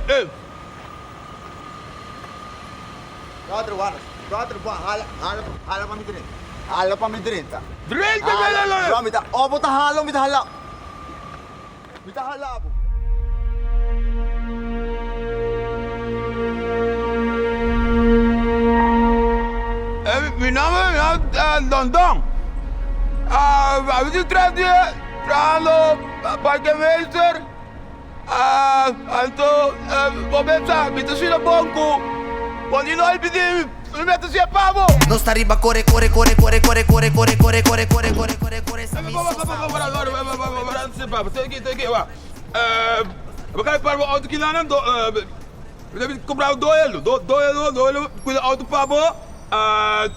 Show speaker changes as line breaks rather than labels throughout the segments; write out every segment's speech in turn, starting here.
Ey!
Brother, wak. Brother, bo hala, hala, hala pa mi drenta. Hala pa mi drenta.
Drenta,
Hala.
hala.
Bro, mi ta, o bo ta hala o mi ta hala. Mi ta hala bo.
Mi nomber ta Don Don. Ami tin tres dia trahando parkemeester. Anto bo pensa mi ta asina bon ku bo ni no a pidi mi, mi mester siña pa bo.
Nos ta riba kore kore kore kore kore kore kore kore kore kore kore kore kore sa mi
Bo kai para bo auto kilanan do mi ta kumpra bo doelo doelo doelo kuida auto pa bo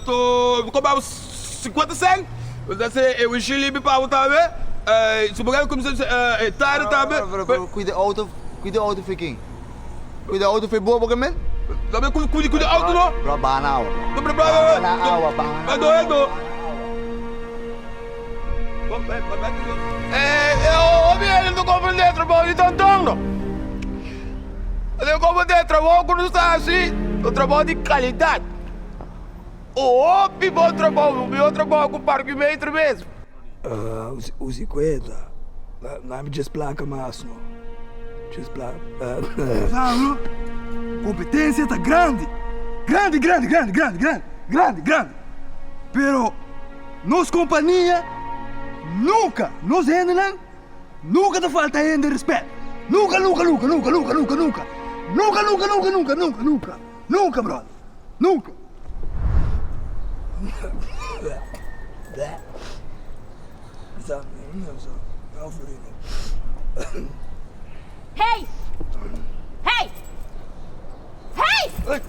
to mi kumpra bo sinkuenta sèn bo ta hasi e wishili libi pa bo tambe si bo kere kumsa e tire tambe.
Kuida auto kuida auto for ken? Kuida auto for bo bo ke men?
Kuida auto no.
Bro baha na awa bro baha na awa baha na awa.
Hopi hende no comprende e trabou di Tonton no. Nan comprende e trabou ku nos ta hasi, un trabou di kalidat. Hopi bon trabou, mihor trabou ku parkimeter mes.
U 50, na mi djes plaka mas no. Djes plaka. Sa kompetensia ta grandi, grandi, grandi, grandi, grandi, grandi, grandi, grandi. Pero Nos kompania nunka, nos hendenan nunka ta falta hende respet. Nunka, nunka, nunka, nunka, nunka, nunka, nunka. Nunka, nunka, nunka, nunka, nunka, nunka. Nunka, brother. Nunka.
Hey! Hey! Hey!
Hey!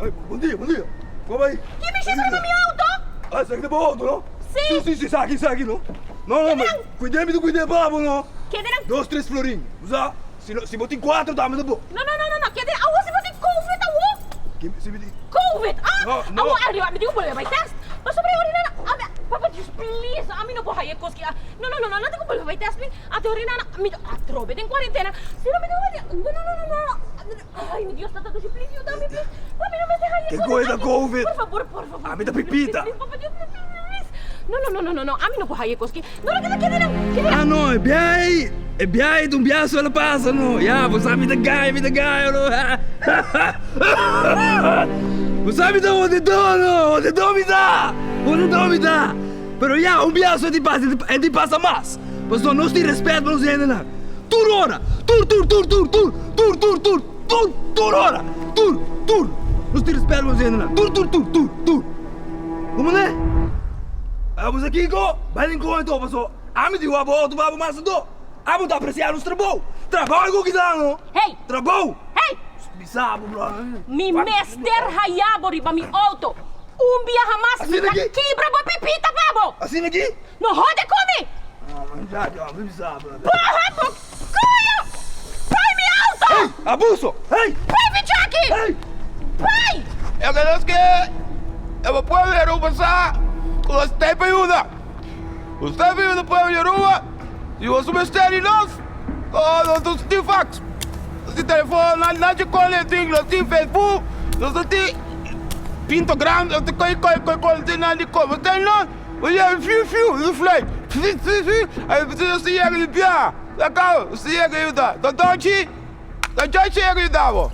Hey, bon dia, bon dia. Como aí?
Ki mi shit riba mi auto?
Ah, esaki ta bo auto, no?
Si.
Si, si, si, saki, saki, no? No, no, ma cuidé mi ta cuidé pa bo, no?
Kende nan?
Dos, tres florin. Bo sa, si no, si bo tin cuatro tambe ta bo.
No, no, no, no, no. Kende awo si bo tin covid awo?
Ki, si mi tin.
Covid, ah!
No, no.
Awo ariba, mi tin ku bolbe bai test. Pasobra e orina nan, ami, papa Dios, please, ami no por haya e kos ki, no, no, no, no, no tin ku bolbe bai test, please. Ate orina nan, mi ta atrobe den cuarentena. Si no mi tin ku bai, no, no, no, no, no. Ay, mi Dios, tata Dushi, please, yuda mi, please. Papi, no mester haña
Ke
COVID
koe ta
aki.
COVID?
Por favor, por favor.
Ami ta
please,
pipita.
Please, papa Dios, please, please, please. No, no, no, no, no, no. Ami no por haña kos ki. No, no, keda, keda nan, keda
Ah, no, e biahe, e biahe ta un biahe suele pasa, no. Ya, bo sa mi ta gaya, mi ta gaya, no. Bo sa mi ta hodedó, no. Hodedó mi ta. Hodedó mi ta. Pero ya, un biahe so e tin pasa, e tin pasa mas. Pasobra nos tin respet pa nos hendenan. Tur ora! Tur, tur, tur, tur, tur, tur, tur, tur, tur, tur ora! Tur, tur! Nos tin respet pa nos hendenan. Tur, tur, tur, tur, tur! Como ne? Abo sa kiko? Bai den koe anto, paso ami di wak bo auto pa abo mas anto. Abo ta aprecia nos trabou. Trabou e ku kita no.
Hey!
Trabou!
Hey!
Bisa abo, bro.
Mi mester haya bo riba mi auto. Un biaha mas mi
Asina
ta
ki?
kibra bo pipita pa bo!
Asina ki?
No hode ku mi! Baha bo kuyo! Bai mi auto!
Hey! Abuso! Hey!
Bai mi chaki!
Hey!
Bai!
E ke nos ke e bo pueblo di Aruba sa ku nos ta pa yuda. Nos ta pa yuda pueblo di Aruba. Si boso mester di nos, nos no tin fax, nos tin telefon, nan dje kole tin, nos tin Facebook, nos no tin pintogram, nos tin koi koi koi koi, nos tin nan di koi. Bo ta nos. Bo yega fiu fiu, bo fly, fi fi fi, ay bo ta yega di bia, ta kaba, bo ta yega yuda, ta dochi, ta dochi yega yuda bo.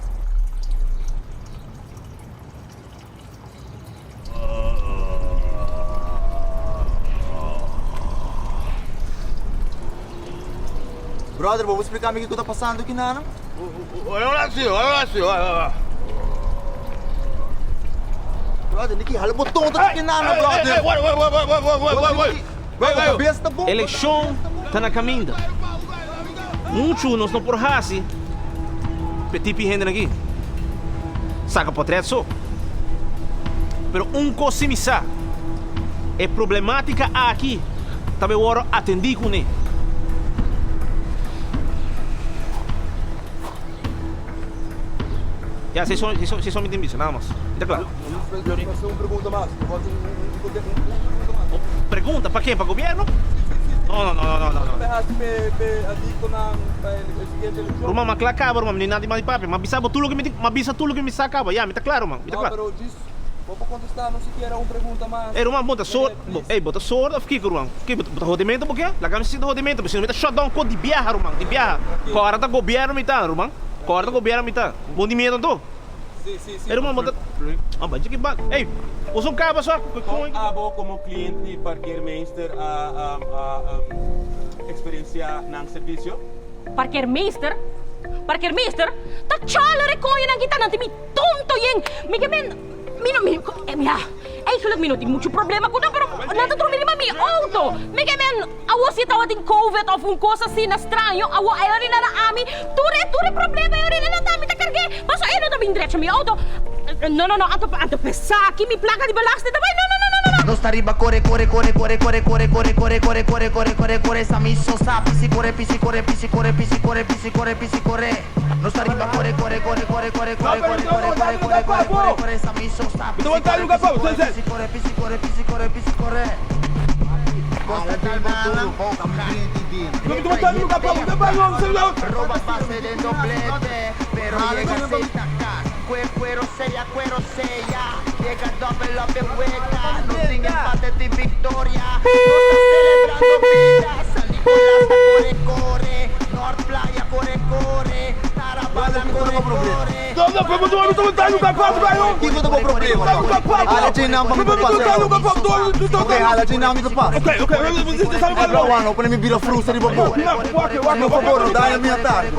Brother, bo por splica mi kiko ta pasando aki nano?
Ora si, ora si, ora.
Brother, Nicky, hala boton ta aki nano, brother.
Wait, wait, wait, wait, wait, wait, wait, wait.
Wait, wait, Kabes ta bon.
Elekshon ta na kaminda. Muchu nos no por hasi p'e tipi hendenan aki. Saka potret so. Pero un kos si mi sa, e problematika aki ta bay wòrdu atendí kuné. Ya, si so, si so mi tin bisa, nada mas. Mi ta kla.
Un pregunta mas. Un pregunta mas.
Pregunta? Pa ken? Pa gobierno? No. No, no, no, no, no, no.
Pe hasi pe pe adictonan pa e siguiente eleccion.
Ruman, m'a kla kaba, ruman, mi no nada mas di papia. M'a bisa bo tur loke mi tin, m'a bisa tur loke mi sa kaba. Ya, mi ta kla, ruman, mi ta
No,
kla.
pero djis bo por contesta no sikiera un pregunta mas.
Ey, ruman, bo ta sor,
Meneer,
bo,
please.
ey, bo ta sordo of kiko, ruman? Ki, bo ta hodimento bo ke? Laga mi sinti hodimento, pasobra si no mi ta shut down kos di biaha, ruman, di biaha.
Tranquilo.
Kòrda ta gobièrnu mi ta, ruman. Kòrda ta gobièrnu mi ta. Bo di miedo anto?
Si, si, si.
Ey, ruman, bo ta, ah, bai djiki bak. Ey, bo son kaba so?
Kon abo komo kliente di parkeermeester a eksperensiá nan servisio?
Parkeermeester? Parkeermeester? Ta chala rekoña nan kita nan tin mi tonto yen. Mi ke men, mi no, mi, ya, eigenlijk mi no tin muchu problema ku nan pero nan ta drumi riba mi auto. Mi ke men, awor si e tabatin covid of un kos asina straño, awor e orina na ami, tur e, tur e problema e orina na ta mi ta karg'é. Paso e no ta bin drecha mi auto. No, no, no, anto, anto pesaki mi plaka di belasting ta bai, no, no, no, no, no, no.
Nos ta riba kore kore kore kore kore kore kore kore kore kore kore kore kore sa mi so sa pisi kore pisi kore pisi kore pisi kore pisi kore pisi kore Nos ta riba kore kore kore kore kore kore kore kore kore kore kore kore kore sa mi so sa pisi kore pisi kore pisi kore pisi kore pisi kore pisi kore Roba pase den doblete pero yega seta kas Kue cuero seya cuero seya Yega double up e wega No tin empate tin victoria Nos ta celebrando bida San Nicolas ta core core North Playa core core Tarabana core core
Kiko ta bo problema? Hala dje nan pa mi por pasa e Ok, hala dje nan mi ta pasa. Bro, Juan, no pone mi bira frustra riba bo. Hazme un favor, no daña mi atardi.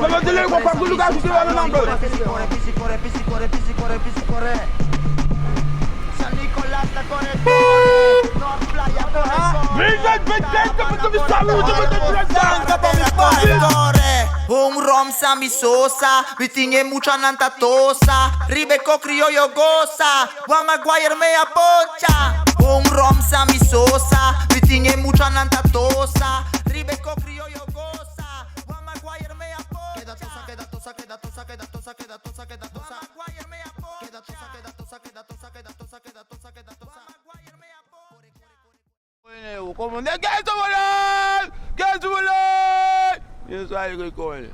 Un rom Sammy Sosa, mi tin e muchanan ta tosa, riba e ko krioyo gosa, Juan Maguire mea poncha. Un rom Sammy Sosa, mi tin e muchanan ta tosa, riba e ko krioyo gosa, Juan Maguire mea poncha. Keda tosa, keda tosa, keda tosa, keda tosa, keda tosa, keda tosa. Juan Maguire mea poncha. Keda tosa, keda tosa, keda tosa, keda tosa, keda tosa, keda tosa. Juan Maguire mea poncha.
Como ne ke su bolai! Ke su bolai! Yo sabe que coño.